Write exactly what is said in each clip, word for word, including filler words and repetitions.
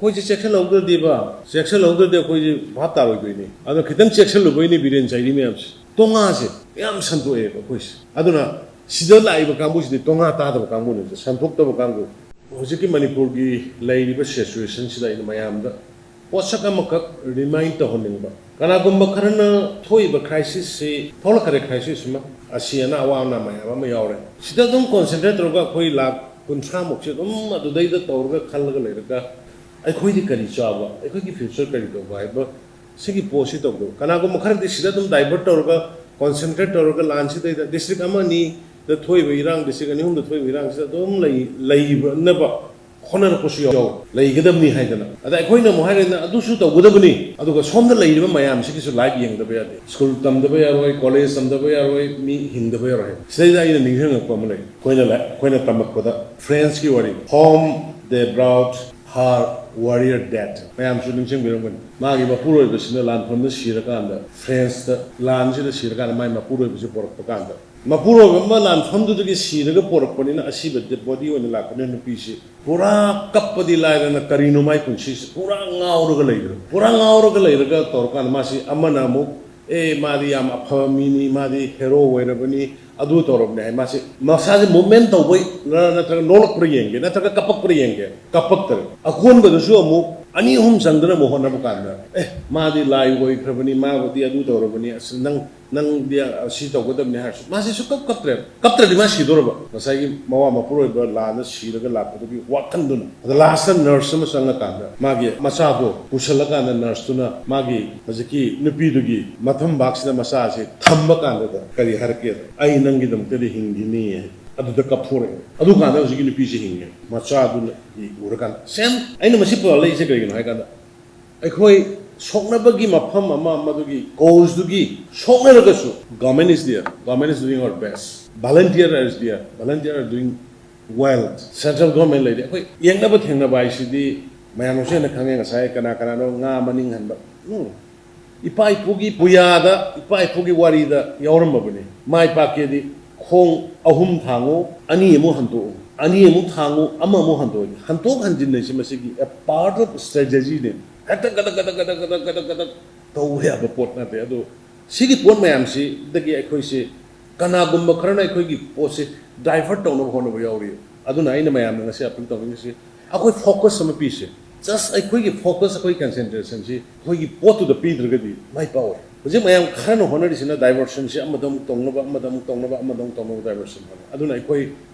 ꯑꯩꯈꯣꯏꯁꯦ ꯆꯦꯛꯁꯤꯜꯍꯧꯗ꯭ꯔꯗꯤꯕ, ꯆꯦꯛꯁꯤꯜꯍꯧꯗ꯭ꯔꯗꯤ ꯑꯩꯈꯣꯏꯁꯦ ꯚꯥꯞ ꯇꯥꯔꯣꯏꯗꯣꯏꯅꯤ꯫ ꯑꯗꯣ ꯈꯤꯇꯪ ꯆꯦꯛꯁꯤꯜꯂꯨꯕꯩꯅꯤ ꯕꯤꯔꯦꯟ ꯆꯩꯔꯤ ꯃꯌꯥꯝꯁꯦ꯫ ꯇꯣꯉꯥꯁꯦ ꯌꯥꯝ ꯁꯟꯗꯣꯛꯑꯦꯕ ꯑꯩꯈꯣꯏꯁꯦ꯫ ꯑꯗꯨꯅ ꯁꯤꯗ ꯂꯥꯛꯏꯕ ꯀꯥꯡꯕꯨꯁꯤꯗꯤ ꯇꯣꯉꯥ ꯇꯥꯗꯕ ꯀꯥꯡꯕꯨꯅꯦꯕ, ꯁꯟꯗꯣꯛꯇꯕ ꯀꯥꯡꯕꯨ꯫ ꯍꯧꯖꯤꯛꯀꯤ ꯃꯅꯤꯄꯨꯔꯒꯤ ꯂꯩꯔꯤꯕ ꯁꯤꯆꯨꯋꯦꯁꯟꯁꯤꯗ ꯑꯩꯅ ꯃꯌꯥꯝꯗ ꯄꯣꯠꯁꯛ ꯑꯃꯈꯛ ꯔꯤꯃꯥꯏꯟ ꯇꯧꯍꯟꯅꯤꯡꯕ꯫ ꯀꯅꯥꯒꯨꯝꯕ ꯈꯔꯅ ꯊꯣꯛꯏꯕ ꯀ꯭ꯔꯥꯏꯁꯤꯁꯁꯤ, ꯊꯣꯛꯂꯛꯈ꯭ꯔꯦ ꯀ꯭ꯔꯥꯏꯁꯤꯁ ꯑꯃ, ꯑꯁꯤ ꯑꯅꯥ ꯑꯋꯥ ꯑꯅꯥ ꯃꯌꯥꯝ ꯑꯃ ꯌꯥꯎꯔꯦ꯫ ꯁꯤꯗ ꯑꯗꯨꯝ ꯀꯣꯟꯁꯦꯟꯇ꯭ꯔꯦꯠ ꯇꯧꯔꯒ ꯑꯩꯈꯣꯏ ꯂꯥꯈ ꯀꯨꯟꯊ꯭ꯔꯥꯃꯨꯛꯁꯦ ꯑꯗꯨꯝ ꯑꯗꯨꯗꯩꯗ ꯇꯧꯔꯒ ꯈꯜꯂꯒ ꯂꯩꯔꯒ ꯑꯩꯈꯣꯏꯗꯤ ꯀꯔꯤ ꯆꯥꯕ, ꯑꯩꯈꯣꯏꯒꯤ ꯐ꯭ꯌꯨꯆꯔ ꯀꯔꯤ ꯇꯧꯕ ꯍꯥꯏꯕ ꯁꯤꯒꯤ ꯄꯣꯠꯁꯤ ꯇꯧꯗꯕ꯫ ꯀꯅꯥꯒꯨꯝꯕ ꯈꯔꯗꯤ ꯁꯤꯗ ꯑꯗꯨꯝ ꯗꯥꯏꯚꯔꯠ ꯇꯧꯔꯒ ꯀꯣꯟꯁꯦꯟꯇ꯭ꯔꯦꯠ ꯇꯧꯔꯒ ꯂꯥꯟꯁꯤꯗꯩꯗ ꯗꯤꯁꯇ꯭ꯔꯤꯛ ꯑꯃ ꯑꯅꯤꯗ ꯊꯣꯛꯏꯕ ꯏꯔꯥꯡ, ꯗꯤꯁꯇ꯭ꯔꯤꯛ ꯑꯅꯤ ꯑꯍꯨꯝꯗ ꯊꯣꯛꯏꯕ ꯏꯔꯥꯡꯁꯤꯗ ꯑꯗꯨꯝ ꯂꯩ-, ꯂꯩꯅꯕ ꯍꯣꯠꯅꯔꯛꯄꯁꯨ ꯌꯥꯎ-, ꯂꯩꯒꯗꯕꯅꯤ ꯍꯥꯏꯗꯅ꯫ ꯑꯗ ꯑꯩꯈꯣꯏꯅ ꯑꯃꯨꯛ ꯍꯥꯏꯔꯦꯅ ꯑꯗꯨꯁꯨ ꯇꯧꯒꯗꯕꯅꯤ, ꯑꯗꯨꯒ ꯁꯣꯝꯗ ꯂꯩꯔꯤꯕ ꯃꯌꯥꯝꯁꯤꯒꯤꯁꯨ ꯂꯥꯏꯐ ꯌꯦꯡꯗꯕ ꯌꯥꯗꯦ꯫ ꯁ꯭ꯀꯨꯜ ꯇꯝꯗꯕ ꯌꯥꯔꯣꯏ, ꯀꯣꯂꯦꯖ ꯇꯝꯗꯕ ꯌꯥꯔꯣꯏ, ꯃꯤ ꯍꯤꯡꯗꯕ ꯌꯥꯔꯣꯏ ꯍꯥꯏꯕ꯫ ꯁꯤꯗꯩꯗ ꯑꯩꯅ ꯅꯤꯡꯁꯤꯡꯉꯛꯄ ꯑꯃ ꯂꯩ꯫ ꯑꯩꯈꯣꯏꯅ ꯂꯥꯏ-, ꯑꯩꯈꯣꯏꯅ ꯇꯝꯃꯛꯄꯗ ꯐ꯭ꯔꯦꯟꯁꯀꯤ ꯋꯥꯔꯤ, "Home they brought her warrior dead"꯫ ꯃꯌꯥꯝꯁꯨ ꯅꯤꯡꯁꯤꯡꯕꯤꯔꯝꯒꯅꯤ꯫ ꯃꯥꯒꯤ ꯃꯄꯨꯔꯣꯏꯕꯁꯤꯅ ꯂꯥꯟꯐꯝꯗ ꯁꯤꯔꯀꯥꯟꯗ, ꯐ꯭ꯔꯦꯟꯁꯇ ꯂꯥꯟꯁꯤꯗ ꯁꯤꯔꯀꯥꯟꯗ ꯃꯥꯒꯤ ꯃꯄꯨꯔꯣꯏꯕꯁꯤ ꯄꯣꯔꯛꯄ ꯀꯥꯟꯗ, ꯃꯄꯨꯔꯣꯏꯕ ꯑꯃ ꯂꯥꯟꯐꯝꯗꯨꯗꯒꯤ ꯁꯤꯔꯒ ꯄꯣꯔꯛꯄꯅꯤꯅ ꯑꯁꯤꯕ ꯗꯦꯗ ꯕꯣꯗꯤ ꯑꯣꯏꯅ ꯂꯥꯛꯄꯅꯤꯅ ꯅꯨꯄꯤꯁꯤ ꯄꯨꯔꯥ ꯀꯞꯄꯗꯤ ꯂꯥꯏꯗꯅ ꯀꯔꯤꯅꯣ ꯃꯥꯏ ꯄꯨꯟꯁꯤꯁꯤ ꯄꯨꯔꯥ ꯉꯥꯎꯔꯒ ꯂꯩꯈ꯭ꯔꯦ꯫ ꯄꯨꯔꯥ ꯉꯥꯎꯔꯒ ꯂꯩꯔꯒ ꯇꯧꯔꯀꯥꯟꯗ ꯃꯥꯁꯤ ꯑꯃꯅ ꯑꯃꯨꯛ, "ꯑꯦ, ꯃꯥꯗꯤ ꯌꯥꯝ ꯑꯐꯕ ꯃꯤꯅꯤ, ꯃꯥꯗꯤ ꯍꯦꯔꯣ ꯑꯣꯏꯔꯕꯅꯤ, ꯑꯗꯨ ꯇꯧꯔꯕꯅꯤ" ꯍꯥꯏ꯫ ꯃꯥꯁꯤ ꯃꯁꯥꯁꯦ ꯃꯨꯚꯃꯦꯟ ꯇꯧꯕꯩꯔ ꯅꯠꯇ꯭ꯔꯒ ꯅꯣꯛꯂꯛꯄ꯭ꯔꯥ ꯌꯦꯡꯒꯦ, ꯅꯠꯇ꯭ꯔꯒ ꯀꯞꯄꯛꯄ꯭ꯔꯥ ꯌꯦꯡꯒꯦ, ꯀꯞꯄꯛꯇꯔꯦ꯫ ꯑꯀꯣꯟꯕꯗꯁꯨ ꯑꯃꯨꯛ ꯑꯅꯤ ꯑꯍꯨꯝ ꯆꯪꯗꯅ ꯑꯃꯨꯛ ꯍꯣꯠꯅꯕ ꯀꯥꯟꯗ, "ꯑꯦ, ꯃꯥꯗꯤ ꯂꯥꯏ ꯑꯣꯏꯈ꯭ꯔꯕꯅꯤ, ꯃꯥꯕꯨꯗꯤ ꯑꯗꯨ ꯇꯧꯔꯕꯅꯤ, ꯑꯁ, ꯅꯪ ꯅꯪꯗꯤ ꯁꯤ ꯇꯧꯒꯗꯕꯅꯤ" ꯍꯥꯏꯔꯁꯨ ꯃꯥꯁꯤ ꯁꯨꯛꯀꯞ ꯀꯞꯇ꯭ꯔꯦ꯫ ꯀꯞꯇ꯭ꯔꯗꯤ ꯃꯥ ꯁꯤꯗꯣꯔꯕ, ꯉꯁꯥꯏꯒꯤ ꯃꯋꯥ ꯃꯄꯨꯔꯣꯏꯕ ꯂꯥꯟꯗ ꯁꯤꯔꯒ ꯂꯥꯛꯄꯗꯨꯒꯤ ꯋꯥꯈꯟꯗꯨꯅ꯫ ꯑꯗ ꯂꯥꯁꯇ ꯅꯔꯁ ꯑꯃ ꯆꯪꯉꯀꯥꯟꯗ ꯃꯥꯒꯤ ꯃꯆꯥꯗꯣ ꯄꯨꯁꯜꯂꯀꯥꯟꯗ ꯅꯔꯁꯇꯨꯅ ꯃꯥꯒꯤ ꯍꯧꯖꯤꯛꯀꯤ ꯅꯨꯄꯤꯗꯨꯒꯤ ꯃꯊꯝꯕꯥꯛꯁꯤꯗ ꯃꯆꯥꯁꯦ ꯊꯝꯕ ꯀꯥꯟꯗꯨꯗ ꯀꯔꯤ ꯍꯥꯏꯔꯛꯀꯦꯗ, "ꯑꯩ ꯅꯪꯒꯤꯗꯃꯛꯇꯗꯤ ꯍꯤꯡꯈꯤꯅꯤ" ꯍꯥꯏ꯫ ꯑꯗꯨꯗ ꯀꯞꯊꯣꯔꯛꯑꯦ꯫ ꯑꯗꯨꯀꯥꯟꯗ ꯍꯧꯖꯤꯛꯀꯤ ꯅꯨꯄꯤꯁꯦ ꯍꯤꯡꯉꯦ꯫ ꯃꯆꯥꯗꯨꯅ ꯎꯔꯀꯥꯟꯗ꯫ ꯁꯦꯝ, ꯑꯩꯅ ꯃꯁꯤ ꯄꯜꯂꯛꯏꯁꯦ ꯀꯔꯤꯒꯤꯅꯣ ꯍꯥꯏ ꯀꯥꯟꯗ, ꯑꯩꯈꯣꯏ ꯁꯣꯛꯅꯕꯒꯤ ꯃꯐꯝ ꯑꯃ, ꯃꯗꯨꯒꯤ ꯀꯣꯖꯇꯨꯒꯤ ꯁꯣꯛꯅꯔꯒꯁꯨ, "Government is there, government is doing our best, volunteer is there, volunteer are doing well, central government ꯂꯩꯔꯤ", ꯑꯩꯈꯣꯏ ꯌꯦꯡꯅꯕ ꯊꯦꯡꯅꯕ ꯍꯥꯏꯁꯤꯗꯤ ꯃꯌꯥꯝꯅꯁꯨ ꯍꯦꯟꯅ ꯈꯪꯉꯦ꯫ ꯉꯁꯥꯏ ꯀꯅꯥ ꯀꯅꯥꯅꯣ ꯉꯥ ꯃꯅꯤꯡ ꯍꯟꯕ? ꯎꯝ꯫ ꯏꯄꯥ ꯏꯄꯨꯒꯤ ꯄꯨꯌꯥꯗ, ꯏꯄꯥ ꯏꯄꯨꯒꯤ ꯋꯥꯔꯤꯗ ꯌꯥꯎꯔꯝꯃꯕꯅꯤ꯫ "ꯃꯥꯏ ꯄꯥꯛꯀꯦꯗꯤ ꯈꯣꯡ ꯑꯍꯨꯝ ꯊꯥꯡꯉꯨ, ꯑꯅꯤ ꯑꯃꯨꯛ ꯍꯟꯇꯣꯛꯎ"꯫ ꯑꯅꯤ ꯑꯃꯨꯛ ꯊꯥꯡꯉꯨ, ꯑꯃ ꯑꯃꯨꯛ ꯍꯟꯗꯣꯛꯏ꯫ ꯍꯟꯗꯣꯛ ꯍꯟꯖꯤꯟ ꯍꯥꯏꯁꯤ ꯃꯁꯤꯒꯤ a part of strategy ꯅꯦ꯫ ꯍꯦꯛꯇ ꯒꯗꯛ ꯒꯗꯛ ꯒꯗꯛ ꯒꯗꯛ ꯒꯗꯛ ꯒꯗꯛ ꯇꯧꯕ ꯌꯥꯕ ꯄꯣꯠ ꯅꯠꯇꯦ꯫ ꯑꯗꯣ ꯁꯤꯒꯤ ꯄꯣꯠ ꯃꯌꯥꯝꯁꯤꯗꯒꯤ ꯑꯩꯈꯣꯏꯁꯦ ꯀꯅꯥꯒꯨꯝꯕ ꯈꯔꯅ ꯑꯩꯈꯣꯏꯒꯤ ꯄꯣꯠꯁꯦ divert ꯇꯧꯅꯕ ꯍꯣꯠꯅꯕ ꯌꯥꯎꯔꯤ꯫ ꯑꯗꯨꯅ ꯑꯩꯅ ꯃꯌꯥꯝꯅ ꯉꯁꯤ appeal ꯇꯧꯅꯤꯡꯉꯤꯁꯤ, ꯑꯩꯈꯣꯏ focus ꯑꯃ ꯄꯤꯁꯦ꯫ Just ꯑꯩꯈꯣꯏꯒꯤ focus, ꯑꯩꯈꯣꯏ concentration ꯁꯤ ꯑꯩꯈꯣꯏꯒꯤ ꯄꯣꯠꯇꯨꯗ ꯄꯤꯗ꯭ꯔꯒꯗꯤ ꯃꯥꯏ ꯄꯥꯛꯑꯣꯏ꯫ ꯍꯧꯖꯤꯛ ꯃꯌꯥꯝ ꯈꯔꯅ ꯍꯣꯠꯅꯔꯤꯁꯤꯅ diversion ꯁꯤ ꯑꯃꯗ ꯑꯃꯨꯛ ꯇꯧꯅꯕ, ꯑꯃꯗ ꯑꯃꯨꯛ ꯇꯧꯅꯕ, ꯑꯃꯗ ꯑꯃꯨꯛ ꯇꯧꯅꯕ diversion ꯍꯣꯠꯅꯩ꯫ ꯑꯗꯨꯅ ꯑꯩꯈꯣꯏ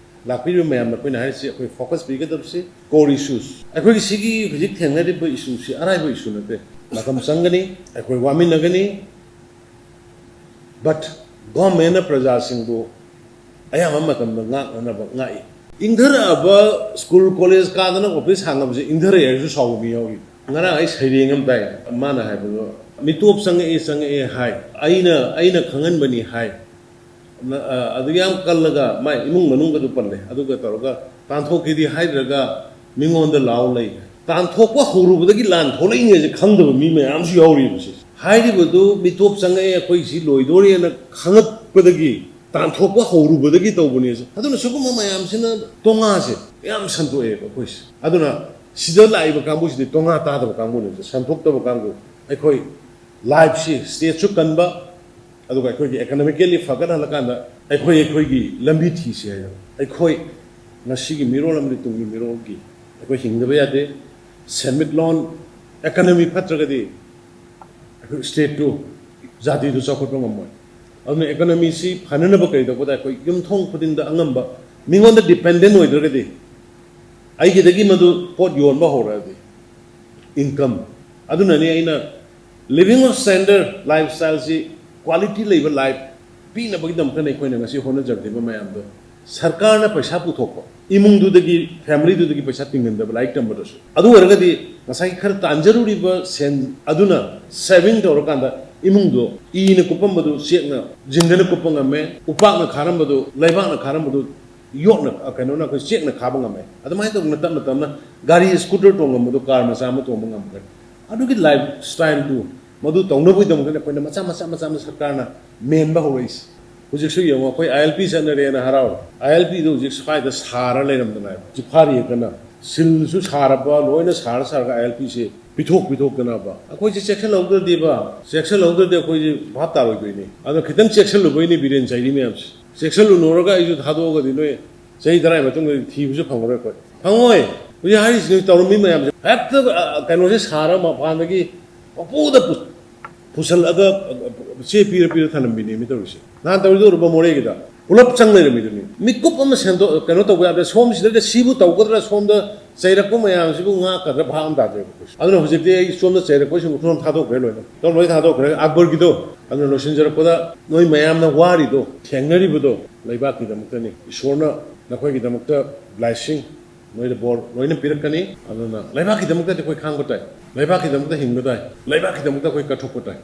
ꯂꯥꯛꯄꯤꯔꯤꯕ ꯃꯌꯥꯝꯅ ꯑꯩꯈꯣꯏꯅ ꯍꯥꯏꯔꯤꯁꯤ, ꯑꯩꯈꯣꯏ focus ꯄꯤꯒꯗꯕꯁꯤ core issues꯫ ꯑꯩꯈꯣꯏꯒꯤ ꯁꯤꯒꯤ ꯍꯧꯖꯤꯛ ꯊꯦꯡꯅꯔꯤꯕ issue ꯁꯤ ꯑꯔꯥꯏꯕ issue ꯅꯠꯇꯦ꯫ ꯃꯇꯝ ꯆꯪꯒꯅꯤ, ꯑꯩꯈꯣꯏ ꯋꯥꯃꯤꯟꯅꯒꯅꯤ, but government ꯅ ꯄ꯭ꯔꯖꯥꯁꯤꯡꯕꯨ ꯑꯌꯥꯝꯕ ꯃꯇꯝꯗ ꯉꯥꯛꯅꯅꯕ ꯉꯥꯛꯏ꯫ ꯏꯪꯊꯔꯛꯑꯕ school college ꯀꯥꯗꯅ office ꯍꯥꯡꯉꯕꯁꯦ ꯏꯪꯊꯔꯛꯑꯦ ꯍꯥꯏꯔꯁꯨ ꯁꯥꯎꯕ ꯃꯤ ꯌꯥꯎꯔꯤ꯫ ꯉꯔꯥꯡ ꯑꯩ ꯁꯩꯔꯦꯡ ꯑꯃ ꯇꯥꯏ, ꯃꯥꯅ ꯍꯥꯏꯕꯗꯣ, "ꯃꯤꯇꯣꯞ ꯆꯪꯉꯛꯑꯦ, ꯆꯪꯉꯛꯑꯦ ꯍꯥꯏ, ꯑꯩꯅ, ꯑꯩꯅ ꯈꯪꯍꯟꯕꯅꯤ ꯍꯥꯏ"꯫ ꯅ-, ꯑ, ꯑꯗꯨ ꯌꯥꯝ ꯀꯜꯂꯒ ꯃꯥꯏ ꯏꯃꯨꯡ ꯃꯅꯨꯡꯒꯗꯨ ꯄꯜꯂꯦ꯫ ꯑꯗꯨꯒ ꯇꯧꯔꯒ ꯇꯥꯟꯊꯣꯛꯀꯦꯗꯤ ꯍꯥꯏꯗ꯭ꯔꯒ ꯃꯤꯉꯣꯟꯗ ꯂꯥꯎ ꯂꯩ꯫ ꯇꯥꯟꯊꯣꯛꯄ ꯍꯧꯔꯨꯕꯗꯒꯤ ꯂꯥꯟ ꯊꯣꯛꯂꯛꯏꯅꯦꯁꯦ ꯈꯪꯗꯕ ꯃꯤ ꯃꯌꯥꯝꯁꯨ ꯌꯥꯎꯔꯤꯕ꯫ ꯁꯤ ꯍꯥꯏꯔꯤꯕꯗꯨ ꯃꯤꯇꯣꯞ ꯆꯪꯉꯛꯑꯦ, ꯑꯩꯈꯣꯏ ꯁꯤ ꯂꯣꯏꯗꯣꯔꯦꯅ ꯈꯪꯉꯛꯄꯗꯒꯤ, ꯇꯥꯟꯊꯣꯛꯄ ꯍꯧꯔꯨꯕꯗꯒꯤ ꯇꯧꯕꯅꯦꯁꯦ꯫ ꯑꯗꯨꯅ ꯁꯤꯒꯨꯝꯕ ꯃꯌꯥꯝꯁꯤꯅ ꯇꯣꯉꯥꯁꯦ ꯌꯥꯝ ꯁꯟꯗꯣꯛꯑꯦꯕ ꯑꯩꯈꯣꯏꯁꯦ꯫ ꯑꯗꯨꯅ ꯁꯤꯗ ꯂꯥꯛꯏꯕ ꯀꯥꯡꯕꯨꯁꯤꯗꯤ ꯇꯣꯉꯥ ꯇꯥꯗꯕ ꯀꯥꯡꯕꯨꯅꯦꯕ, ꯁꯟꯗꯣꯛꯇꯕ ꯀꯥꯡꯕꯨ꯫ ꯑꯩꯈꯣꯏ life ꯁꯤ, state ꯁꯨ ꯀꯟꯕ, ꯑꯗꯨꯒ ꯑꯩꯈꯣꯏꯒꯤ economically ꯐꯒꯠꯍꯜꯂꯀꯥꯟꯗ ꯑꯩꯈꯣꯏ ꯑꯩꯈꯣꯏꯒꯤ ꯂꯝꯕꯤ ꯊꯤꯁꯤ ꯍꯥꯏꯗꯅ ꯑꯩꯈꯣꯏ ꯉꯁꯤꯒꯤ ꯃꯤꯔꯣꯜ ꯑꯃꯗꯤ ꯇꯨꯡꯒꯤ ꯃꯤꯔꯣꯜꯒꯤ ꯑꯩꯈꯣꯏ ꯍꯤꯡꯗꯕ ꯌꯥꯗꯦ꯫ ꯁꯦꯟꯃꯤꯠꯂꯣꯟ, economy ꯐꯠꯇ꯭ꯔꯒꯗꯤ ꯑꯩꯈꯣꯏ state ꯇꯨ, ꯖꯥꯇꯤꯗꯨ ꯆꯥꯎꯈꯠꯄ ꯉꯝꯃꯣꯏ꯫ ꯑꯗꯨꯅ economy ꯁꯤ ꯐꯅꯅꯕ ꯀꯔꯤ ꯇꯧꯕꯗ ꯑꯩꯈꯣꯏ ꯌꯨꯝꯊꯣꯡ ꯈꯨꯗꯤꯡꯗ ꯑꯉꯝꯕ, ꯃꯤꯉꯣꯟꯗ dependent ꯑꯣꯏꯗ꯭ꯔꯒꯗꯤ, ꯑꯩꯒꯤꯗꯒꯤ ꯃꯗꯨ ꯄꯣꯠ ꯌꯣꯟꯕ ꯍꯧꯔꯛꯑꯗꯤ, income꯫ ꯑꯗꯨꯅꯅꯤ ꯑꯩꯅ living of standard, lifestyle ꯁꯤ quality ꯂꯩꯕ life ꯄꯤꯅꯕꯒꯤꯗꯃꯛꯇꯅ ꯑꯩꯈꯣꯏꯅ ꯉꯁꯤ ꯍꯣꯠꯅꯖꯔꯛꯂꯤꯕ ꯃꯌꯥꯝꯗꯣ꯫ ꯁꯔꯀꯥꯔꯅ ꯄꯩꯁꯥ ꯄꯨꯊꯣꯛꯄ, ꯏꯃꯨꯡꯗꯨꯗꯒꯤ, family ꯗꯨꯗꯒꯤ ꯄꯩꯁꯥ ꯇꯤꯡꯍꯟꯗꯕ ꯂꯥꯏꯔꯤꯛ ꯇꯝꯕꯗꯁꯨ꯫ ꯑꯗꯨ ꯑꯣꯏꯔꯒꯗꯤ ꯉꯁꯥꯏꯒꯤ ꯈꯔ ꯇꯥꯟꯖꯔꯨꯔꯤꯕ ꯁꯦꯟ ꯑꯗꯨꯅ saving ꯇꯧꯔꯀꯥꯟꯗ ꯏꯃꯨꯡꯗꯣ ꯏꯅ ꯀꯨꯞꯄꯝꯕꯗꯨ ꯆꯦꯛꯅ, ꯖꯤꯡꯒꯅ ꯀꯨꯞꯄ ꯉꯝꯃꯦ, ꯎꯄꯥꯛꯅ ꯈꯥꯔꯝꯕꯗꯨ, ꯂꯩꯕꯥꯛꯅ ꯈꯥꯔꯝꯕꯗꯨ ꯌꯣꯠꯅ, ꯑ, ꯀꯩꯅꯣꯅ ꯑꯩꯈꯣꯏ ꯆꯦꯛꯅ ꯈꯥꯕ ꯉꯝꯃꯦ꯫ ꯑꯗꯨꯃꯥꯏꯅ ꯇꯧꯗꯅ ꯇꯞꯅ ꯇꯞꯅ ꯒꯥꯔꯤ scooter ꯇꯣꯡꯉꯝꯕꯗꯣ car ꯃꯆꯥ ꯑꯃ ꯇꯣꯡꯕ ꯉꯝꯈ꯭ꯔꯦ꯫ ꯑꯗꯨꯒꯤ lifestyle ꯗꯨ, ꯃꯗꯨ ꯇꯧꯅꯕꯒꯤꯗꯃꯛꯇꯅꯤ ꯑꯩꯈꯣꯏꯅ ꯃꯆꯥ ꯃꯆꯥ ꯃꯆꯥ ꯃꯆꯥ ꯁꯔꯀꯥꯔꯅ ꯃꯦꯟꯕ ꯍꯧꯔꯛꯏꯁꯦ꯫ ꯍꯧꯖꯤꯛꯁꯨ ꯌꯦꯡꯉꯣ, ꯑꯩꯈꯣꯏ ꯑꯥꯏ ꯑꯦꯜ ꯄꯤ ꯆꯠꯅꯔꯦꯅ ꯍꯔꯥꯎꯔꯦ꯫ ꯑꯥꯏ ꯑꯦꯜ ꯄꯤꯗꯣ ꯍꯧꯖꯤꯛ ꯁ꯭ꯋꯥꯏꯗ ꯁꯥꯔ ꯂꯩꯔꯝꯗꯅ ꯍꯥꯏꯕ, ꯆꯤꯐꯥ ꯔꯦꯛꯇꯅ, ꯁꯤꯜꯁꯨ ꯁꯥꯔꯕ, ꯂꯣꯏꯅ ꯁꯥꯔ ꯁꯥꯔꯒ ꯑꯥꯏ ꯑꯦꯜ ꯄꯤꯁꯦ ꯄꯤꯊꯣꯛ ꯄꯤꯊꯣꯛꯇꯅꯕ꯫ ꯑꯩꯈꯣꯏꯁꯦ ꯆꯦꯛꯁꯤꯜꯍꯧꯗ꯭ꯔꯗꯤꯕ, ꯆꯦꯛꯁꯤꯜꯍꯧꯗ꯭ꯔꯗꯤ ꯑꯩꯈꯣꯏꯁꯦ ꯚꯥꯞ ꯇꯥꯔꯣꯏꯗꯣꯏꯅꯤ꯫ ꯑꯗꯣ ꯈꯤꯇꯪ ꯆꯦꯛꯁꯤꯜꯂꯨꯕꯩꯅꯤ ꯕꯤꯔꯦꯟ ꯆꯩꯔꯤ ꯃꯌꯥꯝꯁꯦ꯫ ꯆꯦꯛꯁꯤꯜꯂꯨꯅꯨꯔꯒ ꯑꯩꯁꯨ ꯊꯥꯗꯣꯛꯑꯒꯗꯤ ꯅꯣꯏ ꯆꯍꯤ ꯇꯔꯥꯒꯤ ꯃꯇꯨꯡꯗ ꯊꯤꯕꯁꯨ ꯐꯪꯉꯔꯣꯏ ꯑꯩꯈꯣꯏ꯫ ꯐꯪꯉꯣꯏ꯫ ꯍꯧꯖꯤꯛ ꯍꯥꯏꯔꯤꯁꯤꯅ ꯇꯧꯔꯝꯃꯤ ꯃꯌꯥꯝꯁꯦ ꯍꯦꯛꯇ, ꯑ, ꯀꯩꯅꯣꯁꯦ ꯁꯥꯔꯒ ꯃꯄꯥꯟꯗꯒꯤ ꯄꯪꯄꯨꯗ ꯄꯨ-, ꯄꯨꯁꯜꯂꯒ, ꯑ, ꯆꯦ ꯄꯤꯔ ꯄꯤꯔ ꯊꯅꯝꯕꯤꯅꯦꯃꯤ ꯇꯧꯔꯤꯁꯦ꯫ ꯅꯍꯥꯟ ꯇꯧꯔꯤꯗꯣ ꯎꯔꯕ ꯃꯣꯔꯦꯒꯤꯗ? ꯄꯨꯂꯞ ꯆꯪ ꯂꯩꯔꯝꯃꯤꯗꯨꯅꯤ꯫ ꯃꯤꯀꯨꯞ ꯑꯃ ꯁꯦꯝꯗꯣꯛ-, ꯀꯩꯅꯣ ꯇꯧꯕ ꯌꯥꯗ꯭ꯔꯦ꯫ ꯁꯣꯝꯁꯤꯗ ꯁꯤꯕꯨ ꯇꯧꯒꯗ꯭ꯔꯥ, ꯁꯣꯝꯗ ꯆꯩꯔꯛꯄ ꯃꯌꯥꯝꯁꯤꯕꯨ ꯉꯥꯛꯀꯗ꯭ꯔꯥ ꯚꯥꯞ ꯑꯃ ꯇꯥꯗ꯭ꯔꯦꯕ ꯑꯩꯈꯣꯏꯁꯨ꯫ ꯑꯗꯨꯅ ꯍꯧꯖꯤꯛꯇꯤ ꯑꯩ ꯁꯣꯝꯗ ꯆꯩꯔꯛꯄꯁꯤꯡ ꯎꯈ꯭ꯔꯣꯜ ꯊꯥꯗꯣꯛꯈ꯭ꯔꯦ ꯂꯣꯏꯅ꯫ ꯂꯣꯏ ꯊꯥꯗꯣꯛꯈ꯭ꯔꯦ꯫ ꯑꯛꯕꯔꯒꯤꯗꯣ꯫ ꯑꯗꯨꯅ ꯂꯣꯏꯁꯤꯟꯖꯔꯛꯄꯗ ꯅꯣꯏ ꯃꯌꯥꯝꯅ ꯋꯥꯔꯤꯗꯣ, ꯊꯦꯡꯅꯔꯤꯕꯗꯣ ꯂꯩꯕꯥꯛꯀꯤꯗꯃꯛꯇꯅꯤ꯫ ꯏꯁꯣꯔꯅ ꯅꯈꯣꯏꯒꯤꯗꯃꯛꯇ blessing, ꯅꯣꯏꯗ ꯕꯣꯔ ꯂꯣꯏꯅ ꯄꯤꯔꯛꯀꯅꯤ꯫ ꯑꯗꯨꯅ ꯂꯩꯕꯥꯛꯀꯤꯗꯃꯛꯇꯗꯤ ꯑꯩꯈꯣꯏ ꯈꯥꯡꯕ ꯇꯥꯏ, ꯂꯩꯕꯥꯛꯀꯤꯗꯃꯛꯇ ꯍꯤꯡꯕ ꯇꯥꯏ, ꯂꯩꯕꯥꯛꯀꯤꯗꯃꯛꯇ ꯑꯩꯈꯣꯏ ꯀꯠꯊꯣꯛꯄ ꯇꯥꯏ꯫